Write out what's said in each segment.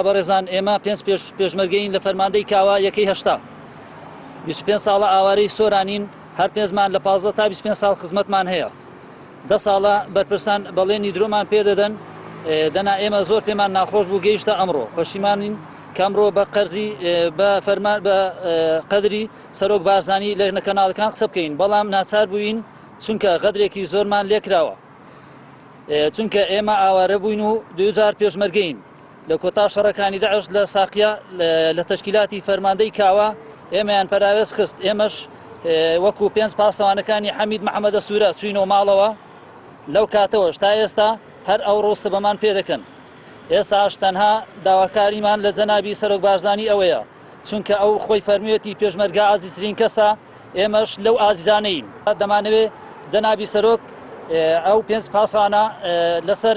بەڕێزان ئێمە پێنج پێش پێشمەرگەین لە فەرماندەی کاوە یەکەی 80 25 ساڵە ئاوارەی سۆرانین هەر پێنجمان لە 15 تا 25 ساڵ خزمەتمان هەیە دە ساڵە بەرپرسان بەڵێنی درۆمان پێدەدەن دەنا ئێمە زۆر پێمان ناخۆش بوو گەیشتە ئەمڕۆ پەشیمانین کەمڕۆ بە قەرزی بە فەرمان بە قەدری سەرۆک بارزانی لە کەناڵەکان قسە بکەین بەڵام ناچار بووین چونکە غەدرێکی زۆرمان لێکراوە چونکە ئێمە ئاوارە بووین و دووجار پێشمەرگەین لە کۆتا شەڕەکانی داعش لە ساقیە لە تەشکیلاتی فەرماندەی کاوە ئێمەیان پەراوێز خست ئێمەش وەکو پێنج پاسەوانەکانی حەمید محەممەدە سوورە چوینەوە ماڵەوە لەو کاتەوەش تا ئێستا هەر ئەو ڕۆ سبەمان پێ دەکەن ئێستاش تەنها داواکاریمان لە جەنابی سەرۆک بارزانی ئەوەیە چونکە ئەو خۆی فەرموویەتی پێشمەرگە ئازیزترین کەسە ئێمەش لەو ئازیزانەین دەمانەوێ جەنابی سەرۆک ئەو پێنج پاسانە لەسەر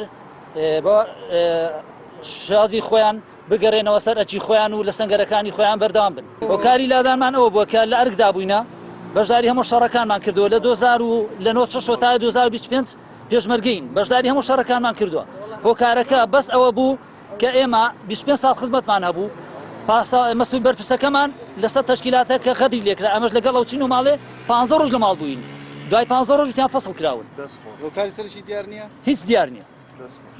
شازی خۆیان بگەڕێنەوە سەر ئەچی خۆیان و لە سنگەرەکانی خۆیان بەردەوام بن هۆکاری لادانمان ئەوە بووە کە لە ئەرکدا بووینە بەشداری هەموو شەڕەکانمان کردووە لە 2000 و لە 96 تا 2025 پێشمەرگەین بەشداری هەموو شەڕەکانمان کردووە هۆکارەکە بەس ئەوە بوو کە ئێمە 25 ساڵ خزمەتمان هەبوو پاسا مەسول بەرپرسەکەمان لەسەر تەشکیلاتە کە غەدری لێکرا ئەمەش لەگەڵ ئەو چین و ماڵێ 15 ڕۆژ لە ماڵ بووین دوای 15 ڕۆژ وتیان فەسڵ کراون. هۆکاری سەرەکی دیار نییە؟ هیچ دیار نییە.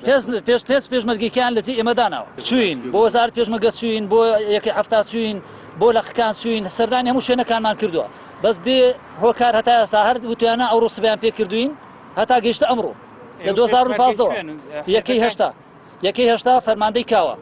پێش پێش پێش پێشمەرگەکەیان لە جێی ئێمە داناوە. چوین بۆ وەزارەت پێشمەرگە چوین بۆ یەکەی 70 چوین بۆ لەقەکان چوین سەردانی هەموو شوێنەکانمان کردووە بەس بێ هۆکار هەتا ئێستا هەر وتویانە ئەوڕۆ سبەیان پێ کردوین هەتا گەیشتە ئەمڕۆ لە 2015 یەکەی 80 یەکەی 80 فەرماندەی کاوە.